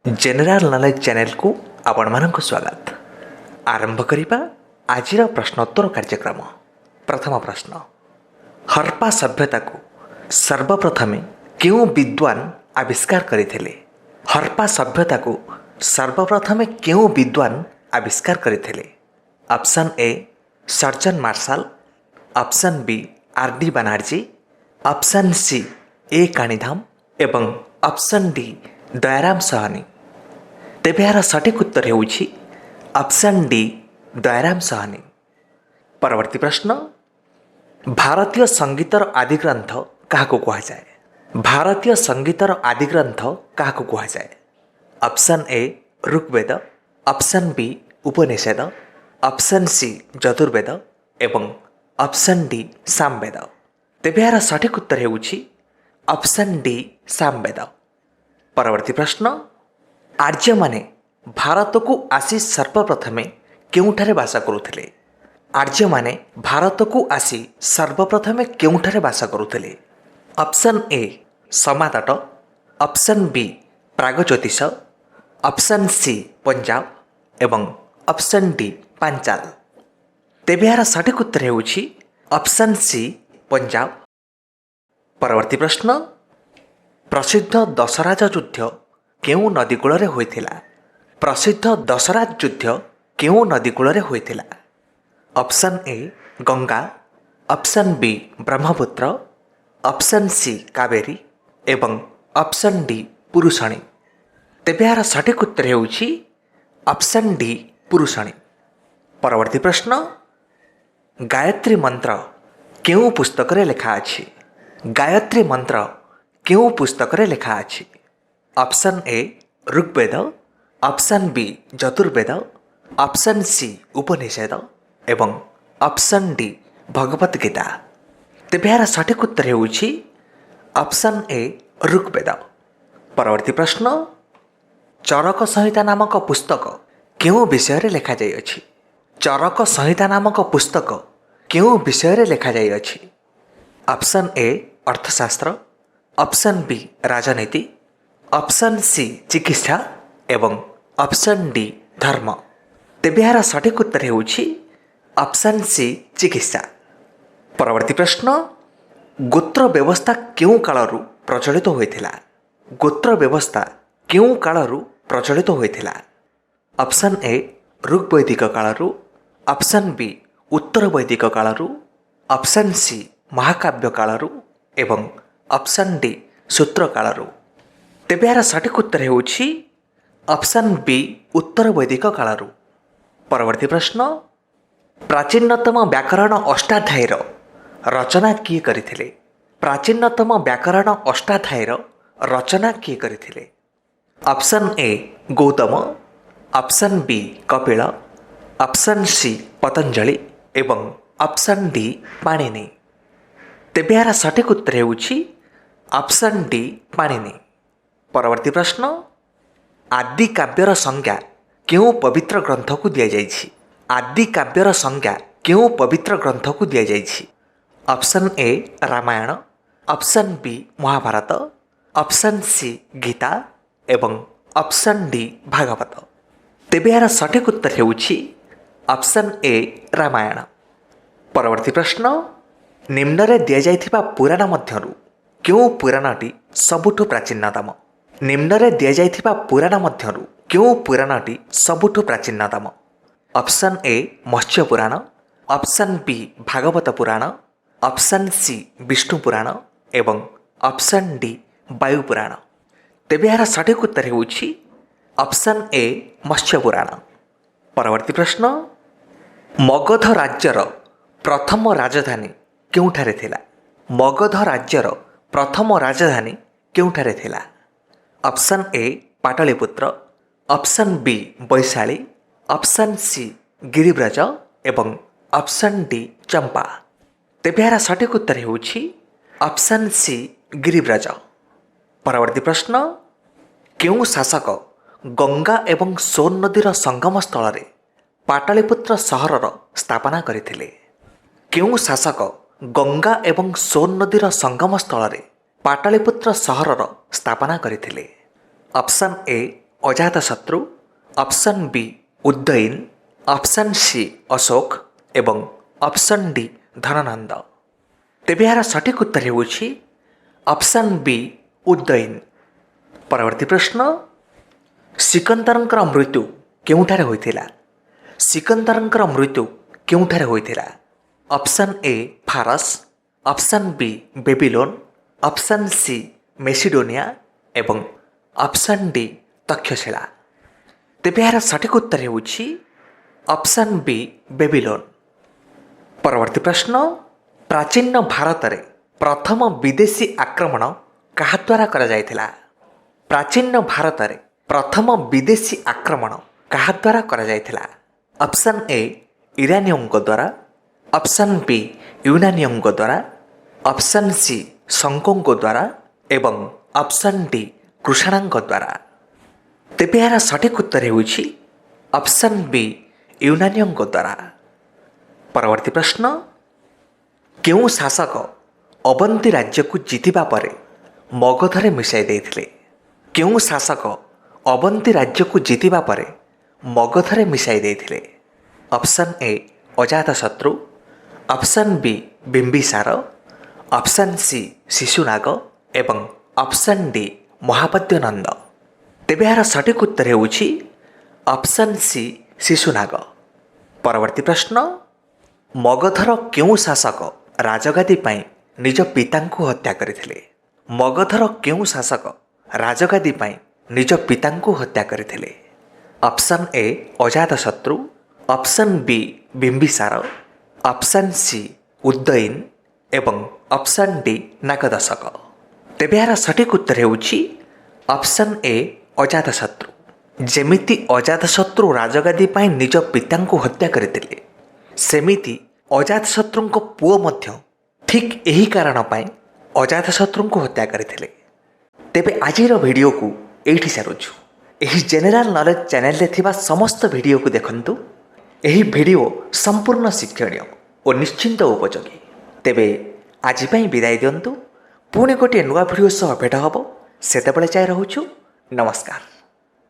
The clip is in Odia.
ଜେନେରାଲ ନଲେଜ ଚ୍ୟାନେଲକୁ ଆପଣମାନଙ୍କୁ ସ୍ୱାଗତ। ଆରମ୍ଭ କରିବା ଆଜିର ପ୍ରଶ୍ନୋତ୍ତର କାର୍ଯ୍ୟକ୍ରମ। ପ୍ରଥମ ପ୍ରଶ୍ନ, ହରପ୍ପା ସଭ୍ୟତାକୁ ସର୍ବପ୍ରଥମେ କେଉଁ ବିଦ୍ୱାନ ଆବିଷ୍କାର କରିଥିଲେ? ହରପ୍ପା ସଭ୍ୟତାକୁ ସର୍ବପ୍ରଥମେ କେଉଁ ବିଦ୍ୱାନ ଆବିଷ୍କାର କରିଥିଲେ? Option A surgeon marshal, option B R D Banerjee, option C A Cunningham ଏବଂ ଅପସନ୍ ଡି ଦୟାରାମ ସହନୀ। ତେବେ ଏହାର ସଠିକ୍ ଉତ୍ତର ହେଉଛି ଅପସନ୍ ଡି ଦୟାରାମ ସହନୀ। ପରବର୍ତ୍ତୀ ପ୍ରଶ୍ନ, ଭାରତୀୟ ସଙ୍ଗୀତର ଆଦିଗ୍ରନ୍ଥ କାହାକୁ କୁହାଯାଏ? ଭାରତୀୟ ସଙ୍ଗୀତର ଆଦିଗ୍ରନ୍ଥ କାହାକୁ କୁହାଯାଏ? Option A Rigveda, option B Upanishad, option C Yajurveda ଏବଂ ଅପସନ୍ ଡି ସାମବେଦ। ତେବେ ଏହାର ସଠିକ୍ ଉତ୍ତର ହେଉଛି ଅପସନ୍ ଡି ସାମବେଦ। ପରବର୍ତ୍ତୀ ପ୍ରଶ୍ନ, ଆର୍ଯ୍ୟମାନେ ଭାରତକୁ ଆସି ସର୍ବପ୍ରଥମେ କେଉଁଠାରେ ବାସ କରୁଥିଲେ? ଆର୍ଯ୍ୟମାନେ ଭାରତକୁ ଆସି ସର୍ବପ୍ରଥମେ କେଉଁଠାରେ ବାସ କରୁଥିଲେ? Option A Samatata, option B Pragjyotisha, option C Punjab ଏବଂ ଅପସନ୍ ଡି ପାଞ୍ଚାଲ। ତେବେ ଏହାର ସଠିକ୍ ଉତ୍ତର ହେଉଛି ଅପସନ୍ ସି ପଞ୍ଜାବ। ପରବର୍ତ୍ତୀ ପ୍ରଶ୍ନ, ପ୍ରସିଦ୍ଧ ଦଶରାଜ ଯୁଦ୍ଧ କେଉଁ ନଦୀ କୂଳରେ ହୋଇଥିଲା? ପ୍ରସିଦ୍ଧ ଦଶରାଜ ଯୁଦ୍ଧ କେଉଁ ନଦୀ କୂଳରେ ହୋଇଥିଲା? Option A Ganga, option B Brahmaputra, option C Kaveri ଏବଂ ଅପସନ୍ ଡି ପୁରୁଷଣୀ। ତେବେ ଏହାର ସଠିକ୍ ଉତ୍ତର ହେଉଛି ଅପସନ୍ ଡି ପୁରୁଷଣୀ। ପରବର୍ତ୍ତୀ ପ୍ରଶ୍ନ, ଗାୟତ୍ରୀ ମନ୍ତ୍ର କେଉଁ ପୁସ୍ତକରେ ଲେଖା ଅଛି? ଗାୟତ୍ରୀ ମନ୍ତ୍ର କେଉଁ ପୁସ୍ତକରେ ଲେଖା ଅଛି? Option A Rigveda, option B Yajurveda, option C Upanishad ଏବଂ ଅପସନ୍ ଡି ଭଗବତ ଗୀତା। ତେବେ ଏହାର ସଠିକ୍ ଉତ୍ତର ହେଉଛି ଅପସନ୍ ଏ ଋଗ୍ବେଦ। ପରବର୍ତ୍ତୀ ପ୍ରଶ୍ନ, ଚରକ ସଂହିତା ନାମକ ପୁସ୍ତକ କେଉଁ ବିଷୟରେ ଲେଖାଯାଇଅଛି? ଚରକ ସଂହିତା ନାମକ ପୁସ୍ତକ କେଉଁ ବିଷୟରେ ଲେଖାଯାଇଅଛି? ଅପସନ୍ ଏ ଅର୍ଥଶାସ୍ତ୍ର, ଅପସନ୍ ବି ରାଜନୀତି, ଅପସନ୍ ସି ଚିକିତ୍ସା ଏବଂ ଅପସନ୍ ଡି ଧର୍ମ। ତେବେ ଏହାର ସଠିକ୍ ଉତ୍ତର ହେଉଛି ଅପସନ୍ ସି ଚିକିତ୍ସା। ପରବର୍ତ୍ତୀ ପ୍ରଶ୍ନ, ଗୋତ୍ର ବ୍ୟବସ୍ଥା କେଉଁ କାଳରୁ ପ୍ରଚଳିତ ହୋଇଥିଲା? ଗୋତ୍ର ବ୍ୟବସ୍ଥା କେଉଁ କାଳରୁ ପ୍ରଚଳିତ ହୋଇଥିଲା? ଅପସନ୍ ଏ ଋଗ୍ବୈଦିକ କାଳରୁ, ଅପସନ୍ ବି ଉତ୍ତର ବୈଦିକ କାଳରୁ, ଅପସନ୍ ସି ମହାକାବ୍ୟ କାଳରୁ ଏବଂ ଅପସନ୍ ଡି ସୂତ୍ର କାଳରୁ। ତେବେ ଏହାର ସଠିକ୍ ଉତ୍ତର ହେଉଛି ଅପସନ୍ ବି ଉତ୍ତର ବୈଦିକ କାଳରୁ। ପରବର୍ତ୍ତୀ ପ୍ରଶ୍ନ, ପ୍ରାଚୀନତମ ବ୍ୟାକରଣ ଅଷ୍ଟାଧ୍ୟାୟୀର ରଚନା କିଏ କରିଥିଲେ? ପ୍ରାଚୀନତମ ବ୍ୟାକରଣ ଅଷ୍ଟାଧ୍ୟାୟୀର ରଚନା କିଏ କରିଥିଲେ? Option A Gautam, option B Kapil, option C Patanjali ଏବଂ ଅପସନ୍ ଡି ପାଣିନି। ତେବେ ଏହାର ସଠିକ୍ ଉତ୍ତର ହେଉଛି ଅପସନ୍ ଡି ପାଣିନି। ପରବର୍ତ୍ତୀ ପ୍ରଶ୍ନ, ଆଦି କାବ୍ୟର ସଂଜ୍ଞା କେଉଁ ପବିତ୍ର ଗ୍ରନ୍ଥକୁ ଦିଆଯାଇଛି? ଆଦି କାବ୍ୟର ସଂଜ୍ଞା କେଉଁ ପବିତ୍ର ଗ୍ରନ୍ଥକୁ ଦିଆଯାଇଛି? Option A Ramayana, option B Mahabharata, option C Gita ଏବଂ ଅପସନ୍ ଡି ଭାଗବତ। ତେବେ ଏହାର ସଠିକ୍ ଉତ୍ତର ହେଉଛି ଅପସନ୍ ଏ ରାମାୟଣ। ପରବର୍ତ୍ତୀ ପ୍ରଶ୍ନ, ନିମ୍ନରେ ଦିଆଯାଇଥିବା ପୁରାଣ ମଧ୍ୟରୁ କେଉଁ ପୁରାଣଟି ସବୁଠୁ ପ୍ରାଚୀନତମ? ନିମ୍ନରେ ଦିଆଯାଇଥିବା ପୁରାଣ ମଧ୍ୟରୁ କେଉଁ ପୁରାଣଟି ସବୁଠୁ ପ୍ରାଚୀନତମ? ଅପସନ୍ ଏ ମତ୍ସ୍ୟ ପୁରାଣ, ଅପସନ୍ ବି ଭାଗବତ ପୁରାଣ, ଅପସନ୍ ସି ବିଷ୍ଣୁ ପୁରାଣ ଏବଂ ଅପସନ୍ ଡି ବାୟୁ ପୁରାଣ। ତେବେ ଏହାର ସଠିକ୍ ଉତ୍ତର ହେଉଛି ଅପସନ୍ ଏ ମତ୍ସ୍ୟ ପୁରାଣ। ପରବର୍ତ୍ତୀ ପ୍ରଶ୍ନ, ମଗଧ ରାଜ୍ୟର ପ୍ରଥମ ରାଜଧାନୀ କେଉଁଠାରେ ଥିଲା? ମଗଧ ରାଜ୍ୟର ପ୍ରଥମ ରାଜଧାନୀ କେଉଁଠାରେ ଥିଲା? Option A Pataliputra, option B Vaishali, option C Girivraja ଏବଂ ଅପସନ୍ ଡି ଚମ୍ପା। ତେବେ ଏହାର ସଠିକ୍ ଉତ୍ତର ହେଉଛି ଅପସନ୍ ସି ଗିରିବ୍ରଜ। ପରବର୍ତ୍ତୀ ପ୍ରଶ୍ନ, କେଉଁ ଶାସକ ଗଙ୍ଗା ଏବଂ ସୋନ ନଦୀର ସଙ୍ଗମ ସ୍ଥଳରେ ପାଟଳିପୁତ୍ର ସହରର ସ୍ଥାପନା କରିଥିଲେ? କେଉଁ ଶାସକ ଗଙ୍ଗା ଏବଂ ସୋନ ନଦୀର ସଙ୍ଗମ ସ୍ଥଳରେ ପାଟଳିପୁତ୍ର ସହରର ସ୍ଥାପନା କରିଥିଲେ? Option A Ajatashatru, option B Udayin, option C Ashoka ଏବଂ ଅପସନ୍ ଡି ଧନନନ୍ଦ। ତେବେ ଏହାର ସଠିକ୍ ଉତ୍ତର ହେଉଛି ଅପସନ୍ ବି ଉଦୟିନ। ପରବର୍ତ୍ତୀ ପ୍ରଶ୍ନ, ସିକନ୍ଦରଙ୍କର ମୃତ୍ୟୁ କେଉଁଠାରେ ହୋଇଥିଲା? ସିକନ୍ଦରଙ୍କର ମୃତ୍ୟୁ କେଉଁଠାରେ ହୋଇଥିଲା? ଅପସନ୍ ଏ ଫାରସ, option B Babylon, option C Macedonia ଏବଂ ଅପସନ୍ ଡି ତକ୍ଷଶିଳା। ତେବେ ଏହାର ସଠିକ୍ ଉତ୍ତର ହେଉଛି ଅପସନ୍ ବି ବେବିଲୋନ। ପରବର୍ତ୍ତୀ ପ୍ରଶ୍ନ, ପ୍ରାଚୀନ ଭାରତରେ ପ୍ରଥମ ବିଦେଶୀ ଆକ୍ରମଣ କାହା ଦ୍ୱାରା କରାଯାଇଥିଲା? ପ୍ରାଚୀନ ଭାରତରେ ପ୍ରଥମ ବିଦେଶୀ ଆକ୍ରମଣ କାହା ଦ୍ୱାରା କରାଯାଇଥିଲା? ଅପସନ୍ ଏ ଇରାନୀୟଙ୍କ ଦ୍ୱାରା, ଅପସନ୍ ବି ୟୁନାନୀୟଙ୍କ ଦ୍ୱାରା, ଅପସନ୍ ସି ଶଙ୍କଙ୍କ ଦ୍ୱାରା ଏବଂ ଅପସନ୍ ଡି କୃଷାଣଙ୍କ ଦ୍ୱାରା। ତେବେ ଏହାର ସଠିକ୍ ଉତ୍ତର ହେଉଛି ଅପସନ୍ ବି ୟୁନାନୀୟଙ୍କ ଦ୍ୱାରା। ପରବର୍ତ୍ତୀ ପ୍ରଶ୍ନ, କେଉଁ ଶାସକ ଅବନ୍ତୀ ରାଜ୍ୟକୁ ଜିତିବା ପରେ ମଗଧରେ ମିଶାଇ ଦେଇଥିଲେ? କେଉଁ ଶାସକ ଅବନ୍ତୀ ରାଜ୍ୟକୁ ଜିତିବା ପରେ ମଗଧରେ ମିଶାଇ ଦେଇଥିଲେ? Option A Ajatashatru, option B Bimbisara, option C Shishunaga ଏବଂ ଅପସନ୍ ଡି ମହାପଦ୍ମନନ୍ଦ। ତେବେ ଏହାର ସଠିକ୍ ଉତ୍ତର ହେଉଛି ଅପସନ୍ ସି ଶିଶୁନାଗ। ପରବର୍ତ୍ତୀ ପ୍ରଶ୍ନ, ମଗଧର କେଉଁ ଶାସକ ରାଜଗାଦି ପାଇଁ ନିଜ ପିତାଙ୍କୁ ହତ୍ୟା କରିଥିଲେ? ମଗଧର କେଉଁ ଶାସକ ରାଜଗାଦି ପାଇଁ ନିଜ ପିତାଙ୍କୁ ହତ୍ୟା କରିଥିଲେ? Option A Ajatashatru, option B Bimbisara, option C Udayin ଏବଂ ଅପସନ୍ ଡି ନାଗଦଶକ। ତେବେ ଏହାର ସଠିକ୍ ଉତ୍ତର ହେଉଛି ଅପସନ୍ ଏ ଅଜାତଶତ୍ରୁ। ଯେମିତି ଅଜାତଶତ୍ରୁ ରାଜଗାଦି ପାଇଁ ନିଜ ପିତାଙ୍କୁ ହତ୍ୟା କରିଥିଲେ, ସେମିତି ଅଜାତଶତ୍ରୁଙ୍କ ପୁଅ ମଧ୍ୟ ଠିକ୍ ଏହି କାରଣ ପାଇଁ ଅଜାତଶତ୍ରୁଙ୍କୁ ହତ୍ୟା କରିଥିଲେ। ତେବେ ଆଜିର ଭିଡ଼ିଓକୁ ଏଇଠି ସାରୁଛୁ। ଏହି ଜେନେରାଲ ନଲେଜ ଚ୍ୟାନେଲରେ ଥିବା ସମସ୍ତ ଭିଡ଼ିଓକୁ ଦେଖନ୍ତୁ। ଏହି ଭିଡ଼ିଓ ସମ୍ପୂର୍ଣ୍ଣ ଶିକ୍ଷଣୀୟ ଓ ନିଶ୍ଚିନ୍ତ ଉପଯୋଗୀ। ତେବେ ଆଜି ପାଇଁ ବିଦାୟ ଦିଅନ୍ତୁ। ପୁଣି ଗୋଟିଏ ନୂଆ ଭିଡ଼ିଓ ସହ ଭେଟ ହେବ। ସେତେବେଳେ ଯାଏ ରହୁଛୁ। ନମସ୍କାର।